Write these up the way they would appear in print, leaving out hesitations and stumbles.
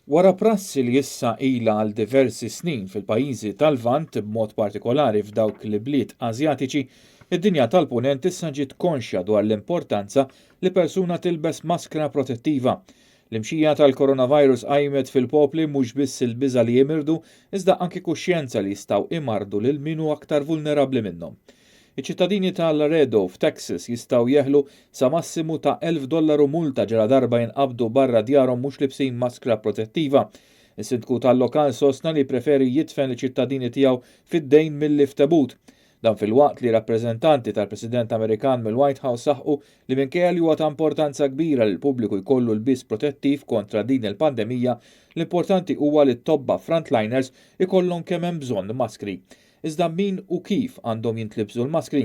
Wara prassi li issa ilha għal diversi snin fil-pajjiżi tal-Lvant, b'mod partikolari f'dawk l-ibliet Asjatiċi, id-dinja tal-Punent issa ġiet konxja dwar l-importanza li persuna tilbes maskra protettiva. L-imxija tal-coronavirus qajmet fil-popli mhux biss il-biża' li jimirdu, iżda anki kuxjenza li jistgħu imarrdu lil min hu aktar vulnerabbli minnhom. Iċ-ċittadini ta' Laredo f'Texas jistgħu jeħlu sa massimu ta' 1,000 dollaru multa ġaladarba jinqabdu barra djarhom mhux libsin maskra protettiva. Is-sindku tal-lokal sostna li preferi jidfen liċ-ċittadini tiegħu fid-dejn milli f'tebut. Dan filwaqt li rappreżentanti tal-President Amerikan mill-White House saħqu li minkejja li huwa ta' importanza kbira li l-pubbliku jkollu lbies protettiv kontra din il-pandemija, l-importanti huwa li t-tobba frontliners ikollhom kemm hemm bżonn maskri. Iżda min u kif għandhom jintlibsu l-maskri?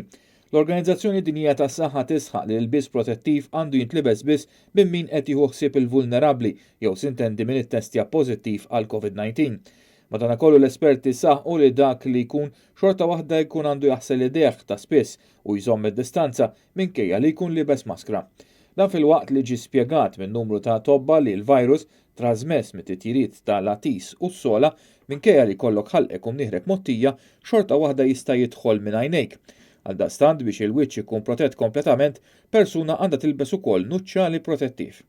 L-Organizzazzjoni Dinjija tas-Saħħa tisħaq li l-ilbies protettiv għandu jintlibes biss minn min qed jieħu ħsieb il-vulnerabbli jew sintendi min ittestja pożittiv għall-Covid-19. Madankollu l-esperti saħqu li dak li jkun xorta waħda jkun għandu jaħsel idejh ta' spiss u jżomm id-distanza minkejja li jkun liebes maskra. Dan filwaqt li ġie spjegat minn numru ta' tobba li l-virus trażmess mit-titjiriet ta' l-għatis u s-sogħla, minkejja li jkollok ħalqek u mnieħrek mgħottija, xorta waħda jista' jidħol minn għajnejk. Għaldaqstant, biex il-wiċċ ikun protett kompletament, persuna għandha tilbes ukoll nuċċali protettiv.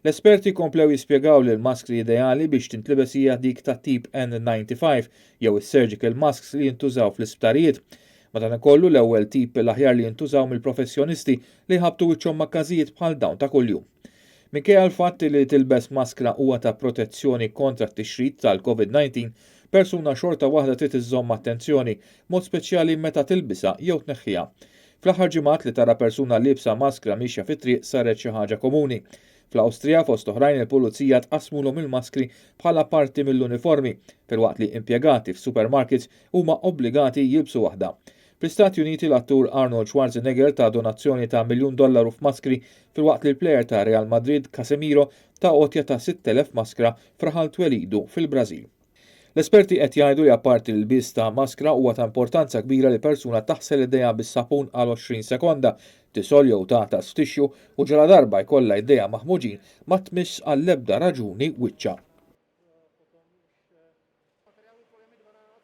L-esperti komplew jispjegaw li l-maskri ideali biex tintlibes hija dik tat-tip N95 jew is-surgical masks li jintużaw fl-isptarijiet. Madankollu, l-ewwel tip l-aħjar li jintużaw mill-professjonisti li jħabbtu wiċċhom ma' każijiet bħal dawn ta' kuljum. Minkejja l-fatt li tilbes maskra huwa ta' protezzjoni kontra t-tixrid tal-Covid-19, persuna xorta waħda trid iżżomm attenzjoni, mod speċjali meta tilbisha jew tneħħiha. Fl-aħħar ġimgħat li tara persuna liebsa maskra miexja fit-triq saret xi ħaġa komuni. Fl-Awstrija fost oħrajn il-pulizija tqassmulhom il-maskri bħala parti mill-uniformi, filwaqt li impjegati f'supermarkets huma obbligati jilbsu waħda. Fl-Istati Uniti l-attur Arnold Schwarzenegger ta donazzjoni ta' miljun dollaru f'maskri filwaqt li l-plejer ta' Real Madrid Casemiro ta għotja ta' 6,000 maskra f'raħal twelidu fil-Brażil. L-esperti qed jgħidu li apparti l-ilbies ta' maskra huwa ta' importanza kbira li persuna taħsel idejha bis-sapun għal 20 sekonda, tisgħol jew tagħtas f'tissue u ġaladarba jkollha idejha maħmuġin ma tmissx għall-ebda raġuni wiċċha.